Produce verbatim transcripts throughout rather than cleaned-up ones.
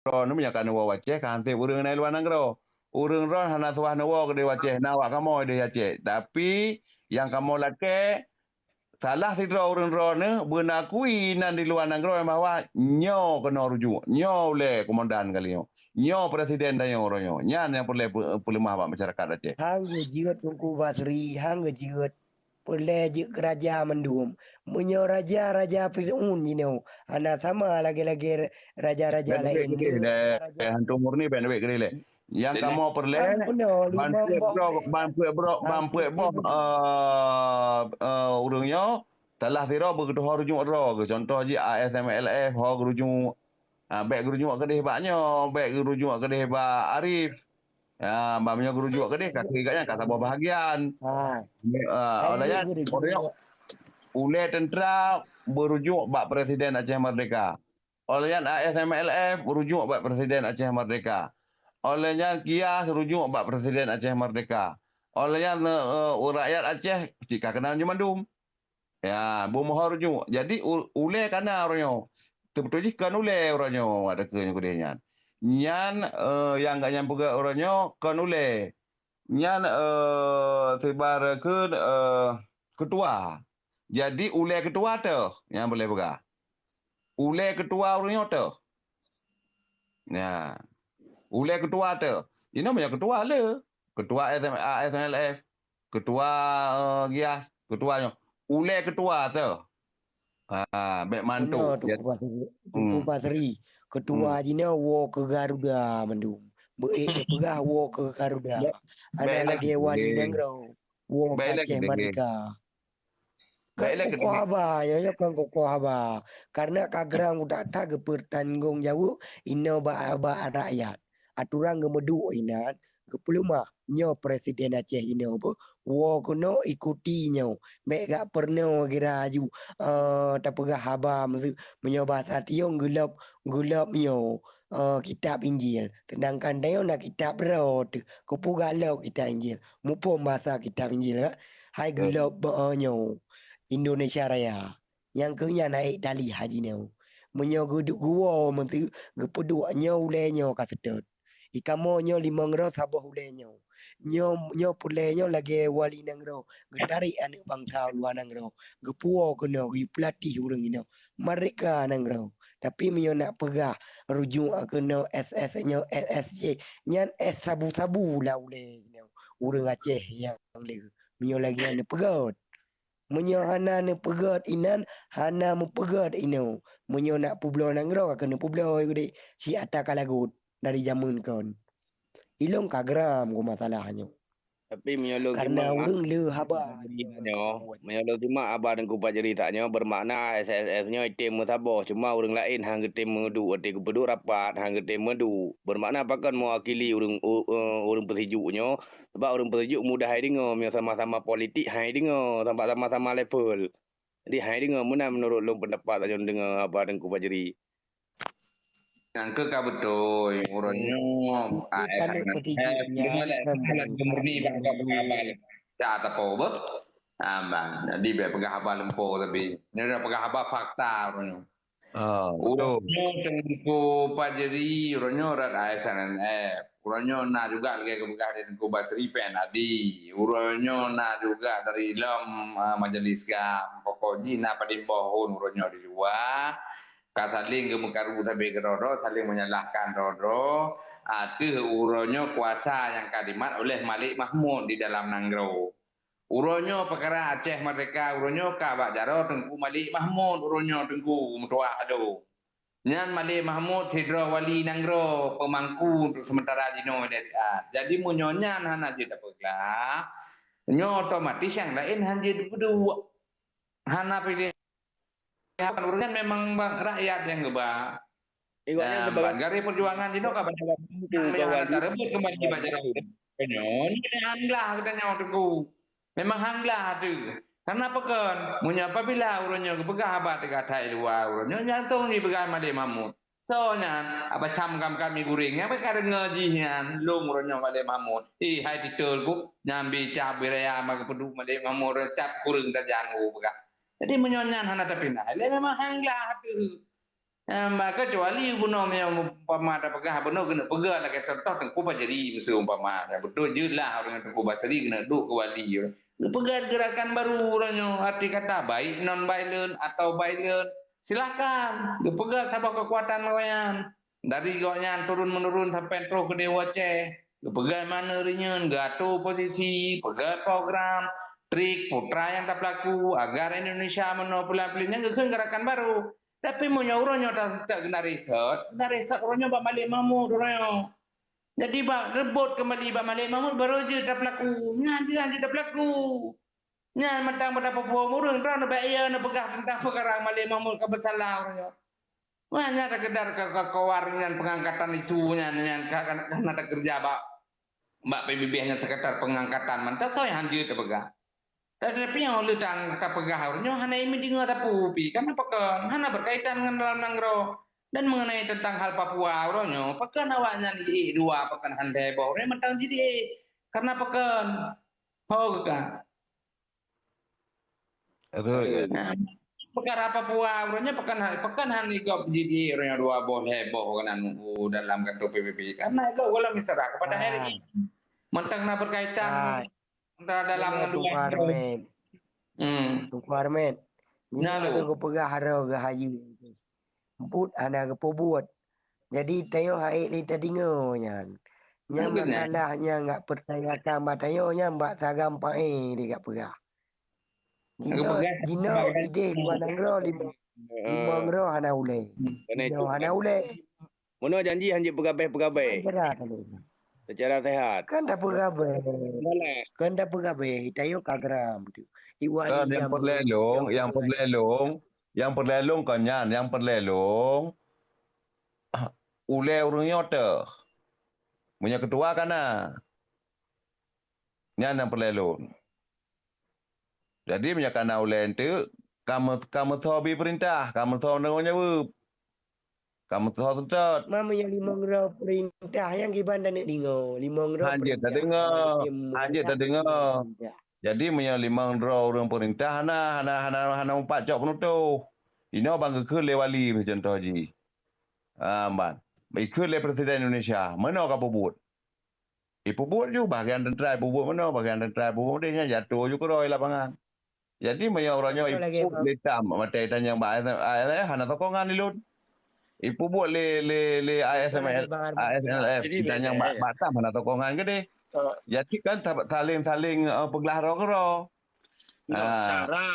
droe nyoe meunyoe ka neuwoe u Aceh, ka han sép ureuëng na luwa nanggroe. Ureuëng droe hana suah neuwoe keudeh u Aceh, na awak kamoe deh Aceh. Tapi nyang kamoe lakée, salah sidroe ureuëng droeneuh beunakui nan di luwa nanggroe bahwa nyoe keunoe rujuk, nyoe ulée kumandan kali nyoe, nyoe presiden tanyoe uroe nyoe. Nyan nyang peureulée peu-, peuleumah bak masyarakat Aceh. Han geujeuet Teungku Basri, han geujeuet. Peureulée jeuet keu raja mandum. Meunyoe raja-raja Fir'aun jinoe hana sama lagée-lagée raja-raja laén. Hantu murni ben wek keudeh lé. Nyang kamoe peureulée, ban peuet brok, ban peuet brok, ban peuet boh, eh, eh, ureuëng nyoe, salah sidroe beutuho rujuk droe. Contoh jih A S M L F, ho geurujuk, ah, bék geurujuk keudeh bak nyoe, bék geurujuk keudeh bak Arif. Ya, ban meunyoe geurujuk keudeh, ka keu gobnyan ka saboh bahagian. Ah, óh lheueh nyan, ulée teuntera beurujuk bak Presiden Aceh Merdeka. Óh lheueh nyan A S M L F rujuk bak Presiden Aceh Merdeka. Óh lheueh nyan Kias rujuk bak Presiden Aceh Merdeka. Óh lheueh nyan, eh, eh, rakyat Aceh cit ka keunan jih mandum. Ya, beumoho rujuk. Jadi u-, ulée kana uroe nyoe. Teubeutôi jih kon ulée uroe nyoe, watée keu nyoe keudeh nyan. Nyan, eh, nyang gobnyan peugah uroe nyoe kon ulée. Nyan, eh, sibar keu, eh, keutua. Jadi ulée keutua teuh nyang boleh peugah. Ulée keutua ureuëng nyoe teuh. Nah, ulée keutua teuh. Inoe meunyoe keutua le, keutua S M, A S M L F, keutua, eh, Gias, keutua nyoe. Ulée keutua teuh. Ha, bék mantuk. Beuna, Teungku Basri. Teungku Basri, keutua jinoe woe keu Garuda mandum. Beuék teupeugah woe keu Garuda. Hana lagée wali nanggroe. Woe keu Aceh Merdeka. Kon kokoh haba, nyoe, nyoe kon kokoh haba. Karena ka gram utak that geupeutanggung jaweueb inoe bak, bak rakyat. Aturan geumeuduek inan, geupeuleumah. Nyoe Presiden Aceh inoe beuh, woe keunoe ikuti nyoe. Bék gak peurunoe gira aju, eh, tapeugah haba meuseue-, meunyoe basa tiong geulop, geulop nyoe, eh, kitab Injil. Seudangkan tanyoe na kitab droe teuh, keupeue gak lop kitab Injil. Muphom basa kitab Injil, kan? Hai geulop, eh, nyoe, Indonesia Raya. Nyang keu nyan na ék tali haji nyoe. Meunyoe geuduek geuwoe meuteuk geupeuduek nyoe ulée nyoe ka seutôt. Ikamoe nyoe limong droe saboh ulée nyoe. Nyoe, nyoe peureulée nyoe lagée wali nanggroe geutarek aneuëk bansa luwa nanggroe, geupuwoe keunoe, geupeulatih ureuëng inoe. Merdeka nanggroe. Tapi meunyoe nak peugah rujuk keunoe S S nyoe S S J, nyan S sabu-sabu lah ulée nyoe ureuëng Aceh nyang le. Meunyoe lagée nyan neupeugét. Meunyoe hana neupeugét inan, hana meupeugét inoe. Meunyoe nak peubloe nanggroe, ka keuneuk peubloe geude si ata ka lagot dari jameun kon. Ilong ka gram ku masalah nyoe. Tapi meunyoe lôn simak, ureuëng le haba nyoe, meunyoe lôn simak haba Teungku Fajri tak nyoe, bermakna S S F nyoe item meusaboh, cuma ureuëng laén han geutem meuduek, watée geupeuduek rapat han geutem meuduek. Bermakna pakon mewakili ureuëng, u-, eh, ureuëng peusijuek nyoe, Sabab ureuëng peusijuek mudah hai deungoe, meunyoe sama-sama politik hai deungoe, sabab sama-sama level. Jadi hai deungoe, meunan meunurot lôn peundapat lôn deungoe haba Teungku Fajri. Nyang keu ka beutôi, uroe nyoe, ah, eh, deungoe lé, murni bak haba lé. Ya, tapo beuh. Ah, bang. Jadi bék peugah haba lumpo tapi. Nyoe dah peugah haba fakta uroe nyoe. Ah, uroe nyoe Teungku Fajri, uroe nyoe rot A S N L F. Uroe nyoe na juga lagée geupeugah di Teungku Basri P N A D. Uroe nyoe na juga dari lom, ah, Majelis GAM. Pokok jih na padum boh thon uroe nyoe di luwa. Ka saling geumeukaru sabe keudroe-droe, saling menyalahkan droe-droe. Ateueh uroe nyoe kuasa nyang ka dimat oleh Malik Mahmud di dalam nanggroe. Uroe nyoe peukara Aceh Merdeka uroe nyoe ka bak jaroe Teungku Malik Mahmud uroe nyoe Teungku meutuah ado. Nyan Malik Mahmud sidroe wali nanggroe peumangku untuk sementara jinoe dari a. Jadi meunyoe nyan hana jeuet tapeugah, nyoe otomatis nyang laén han jeuet peuduek. Hana pih Ureuëng nyan memang ba-, rakyat nyang geuba. Iwak nyan teubaga. Garis perjuangan jinoe ka banyak. Memang hana tareubot kembali bak jalan. Nyoe, nyoe han glah geutanyoe Teungku. Memang han glah teuh. Karena peue kon? Meunyoe apabila ureuëng nyoe geupeugah haba teuka that luwa, ureuëng nyoe langsung jipeugah Malik Mahmud. Soe nyan? Haba cam kam kami guréng. Nyang ka deungoe jih nyan, lôn ureuëng nyoe Malik Mahmud. Eh, hai titol ku, nyan bicah biraya ma geupeuduek Malik Mahmud, ureuëng cap kureueng tajang u peugah. Jadi meunyoe nyan hana tapinah, lé memang han glah teuh. Nah, maka kecuali bunoe nyang umpama tapeugah bunoe keuneuk peugah lagèe contoh Teungku Fajri miseue umpama. Ya, beutôi jeuet lah ureueng Teungku Basri keuneuk duek keu wali. Geupeugah gerakan baru uroe nyoe, arti kata baik non violent atau violent, silakan. Geupeugah saboh keukuatan awaknyan. Dari gobnyan turun-menurun sampai troh keu Dewa Aceh. Geupeugah mana rinyeun, geuatur posisi, peugah program, trik, putra nyang tapeulaku, agar Indonesia meunoe pulan-pulan nyan geukheun gerakan baru. Tapi meunyoe uroe nyoe ta-, ta-, geunarisot, geunarisot uroe nyoe bak Malik Mahmud uroe nyoe. Jadi bak reubot keumbali bak Malik Mahmud baru jeuet tapeulaku. Nyan jeuet, jeuet tapeulaku. Nyan mantong pada peue-peue ureueng droe neubak iya neupeugah teuntang peukara Malik Mahmud ka beusalah uroe nyoe. Wah, nyan sekedar ke, ke, keuwar nyan pengangkatan isu nyan, nyan ka, ka, ka na takeureuja bak, bak P B B nyan sekedar pengangkatan mantong soe han jeuet tapeugah. Tetapi nyang leueh tang tapeugah uroe nyoe hana imeudeungoe sapeue pi, karena pakon hana berkaitan ngon dalam nanggroe. Dan mengenai tentang hal Papua uroe nyoe, pakon awaknyan jiék dua, pakon han lhèe boh, uroe nyoe mantong jiék. Karena pakon? Ho geuh ka. Betul. Nah, peukara Papua uroe nyoe pakon han, pakon han igop jiék uroe nyoe dua boh, lhèe boh keunan u dalam kantor P B B. Karena igop gohlom misra kepada Ah. R I. Mantong na berkaitan Ah. Entah dalam Nyoe ngon Teungku luar. Armet. Hmm. Teungku Armet. Nyoe Nyan ada tu. Geupeugah harôh geuhayeue. Mpot hana geupeubuet. Jadi tanyoe hana ék lé tadeungoe nyan. Nyan Mungkin, eh. Masalah nyang gak peurtanyakan bak tanyoe nyan bak sagam paé di gak peugah. Jinoe, Geupeugah jinoe bak idéh dua nanggroe limong, Heeh. limong nanggroe hana ulèe. Hmm. Kena Jinoe itu hana kan. Ulèe. Meunoe janji han jeuet peugabeh-peugabeh. Kira tadi. Secara sehat. Kan dak peugabeh. Malah. Kan dak peugabeh, tayo ka geram tu. Iwan Kan nyang nyang peureulèe long, nyang peureulèe long, nyang peureulèe long kon nyan, nyang peureulèe long. Ulèe ureueng nyoe teuh. Meunyoe keutua ka na. Nyan nyang peureulèe long. Jadi meunyoe ka na ulèe enteuk, ka meu-, ka meusoe bi peurintah, ka meusoe tanggung jaweueb. Ka meusoe seutôt. Ma meunyoe limong droe peurintah nyang kiban taneuk deungoe, limong droe Han jeuet peurintah, tadeungoe, hana han jeuet peurintah, tadeungoe. Peurintah. Jadi meunyoe limong droe ureueng peurintah hana, hana, hana, hana meupat cok peunutôh. Inoe ban geukheun lé wali meucontoh jih. Ah, ban. Ikheun lé Presiden Indonesia, meunoe ka peubuet. Ipeubuet ju, bahagian teuntra ipeubuet meunoe, bahagian teuntra ipeubuet meunoe, nyan jatuh ju keudroe lapangan. Jadi meunyoe uroe nyoe Betul lagi, ipeubuet Bang. Lé tam, maté tanyong bak I S M F, hana sokongan di lôn. Ipeubuet lé, lé, lé Betul lagi, I S M L, Bang Arman. I S M L F, Jadi, tanyong bak, beda, ya. Bak tam hana sokongan keudeh. Eh. Jadi kan sa-, saling-saling, eh, peuglah droe keudroe. No, Ah. Cara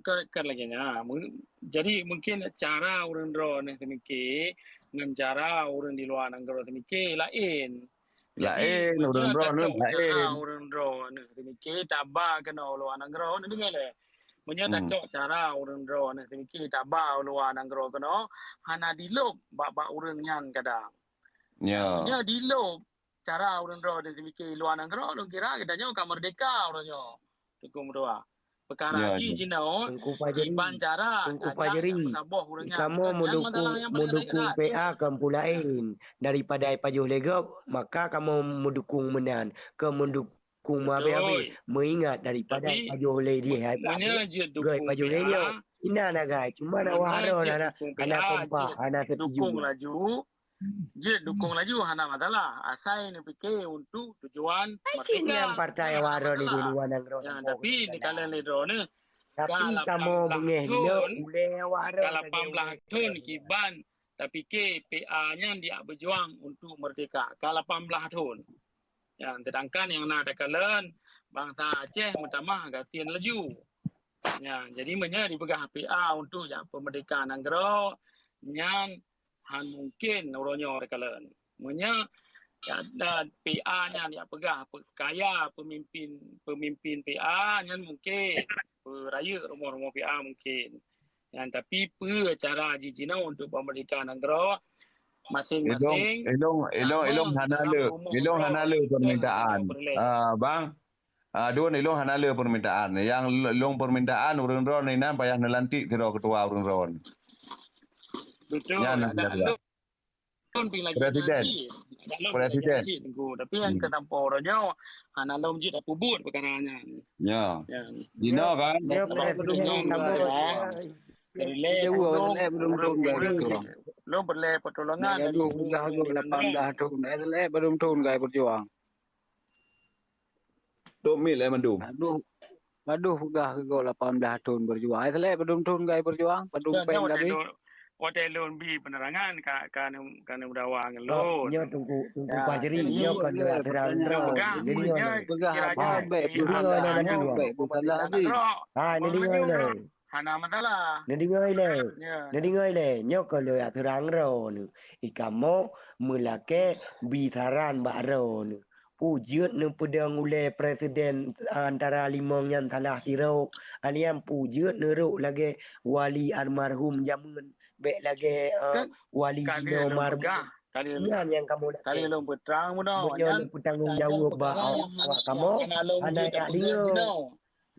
Ka, ka lagèe nyan. Mung-, jadi mungkin cara ureueng droeneuh teumike ngon cara ureueng di luwa nanggroe teumike laén. Jadi, Laén, meunyoe ureueng droeneuh tacok cara laén. Ureueng droeneuh teumike taba keunoe u luwa nanggroe, neudeungoe lé. Meunyoe Hmm. tacok cara ureueng droeneuh teumike taba u luwa nanggroe keunoe, hana dilôb bak-bak ureueng nyan kadang. Ya. Meunyoe dilôb, cara ureueng droeneuh teumike luwa nanggroe, lôn kira geutanyoe ka meurdeka uroe nyoe. Teungku meutuah. Peukara Ya, jih ya. Jinoe, Teungku Fajri, kiban cara Teungku Fajri, saboh ureueng nyan. Kamoe nyan meudukung, masalah nyang paleng meudukung dekat. P A keu peue laén daripada pajoh lé gob, maka kamoe meudukung meunan, keu meudukung Betul. meuhabéh-habéh, meuingat daripada Tapi, pajoh lé jih hai meunyoe jeuet gob dukung pajoh lé P A, nyoe. Inan agai, cuma na meunyoe wahroh jeuet hana, dukung hana P A, kompak, jeuet hana setuju. Dukung laju, Jeuet dukung laju hana masalah, asai neupike untuk tujuan Ai cit merdeka. Nyan partai Nyan hana waron di masalah. Luwa nanggroe. Nyan, tapi neukalon lé droeneuh, Tapi ka kamoe lapan belas beungéh thon, dinoe ulèe waron ka lapan belas thon kiban tapike P A nyan diak beujuang untuk merdeka. Ka lapan belas thon. Nyan, sedangkan nyang na takalon bansa Aceh meutamah gasien laju. Nyan, jadi meunyoe dipeugah P A untuk jak peumerdeka nanggroe, nyan han mungken uroe nyoe takalon. Meunyoe ya, da, P A nyan jak peugah pe-, kaya peumimpin, peumimpin P A nyan mungken, peurayeuk rumoh-rumoh P A mungken. Nyan, tapi peue cara jih jinoe untuk peumerdeka nanggroe masing-masing Ilong, ilong, ilong, ilong hana le, ilong hana le permintaan. Ah, bang. Ah, dun ilong hana le permintaan. Yang ilong permintaan ureueng droen inan payah neulantik sidroe ketua ureueng droen. Betul. Nyan ada lôn pih lagi Presiden. Ada lôn pih lagi Presiden. Cik Teungku. Tapi yang Hmm. keutampoe uroe nyoe hana lom jeuet tapeubuet peukara nyan. Ya. Ya. Dino kan? Ya, Presiden. Ya. Dari lé Jawa, lé belum thôn gai berjuang. Lôn peureulèe pertolongan dari gadoh peugah gob lapan belas thôn. Eh, lé belum thôn gai berjuang. Tok mil eh mandum. Gadoh, gadoh peugah gob lapan belas thôn berjuang. Eh, lé belum thôn gai berjuang. Padum peng tapi. Watèe lôn bi penerangan ka, ka nem, ka nem dawa ngon lôn. Nyoe Teungku, Teungku Fajri, nyoe kon lôn aturan droe. Jadi nyoe peugah apa bèk, peugah apa bèk, bukan lagi. Ha, ni deungoe lé. Hana masalah. Neudeungoe lé. Ya. Neudeungoe lé. Nyoe kon lôn aturan droeneuh. Ikamoe meulakèe bi saran bak droeneuh. Peue jeuet neupeudong ulèe presiden antara limong nyan salah sidroe. Alian peue jeuet neurok lagèe wali almarhum jameun, bèk lagèe, eh, wali jinoe marhum. Nyan nyang kamoe lakèe. Meunyoe neupeutanggong jaweueb bak awak kamoe, hana jak deungoe.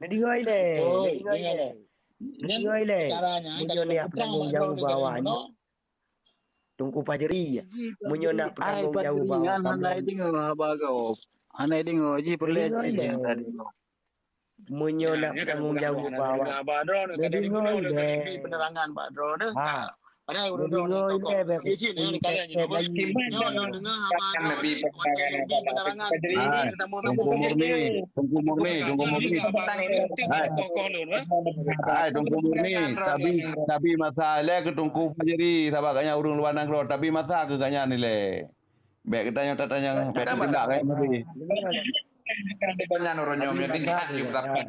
Neudeungoe lé, neudeungoe lé. Neudeungoe lé. Meunyoe neujak peutanggong jaweueb bak awak nyoe. Teungku Fajri, meunyoe nak peutanggong jaweueb bak awak kamoe. Hana deungoe haba gob. Hana deungoe jih peureulèe jih tadi. Meunyoe nak peutanggong jaweueb bak awak. Neudeungoe lé. Penerangan bak droeneuh. Ha. Neudeungoe lé bèk. Hai, Teungku Murni, Teungku Murni, Teungku Murni. Hai. Hai, Teungku Murni, tabi, tabi masa lé keu Teungku Fajri, sabab gobnyan ureueng luwa nanggroe, tabi masa keu gobnyan ilèe. Bèk geutanyoe tatanyong, bèk teudeundak gobnyan tadi. Bukan ditanya orang nyoe, dia tingkat je berapa.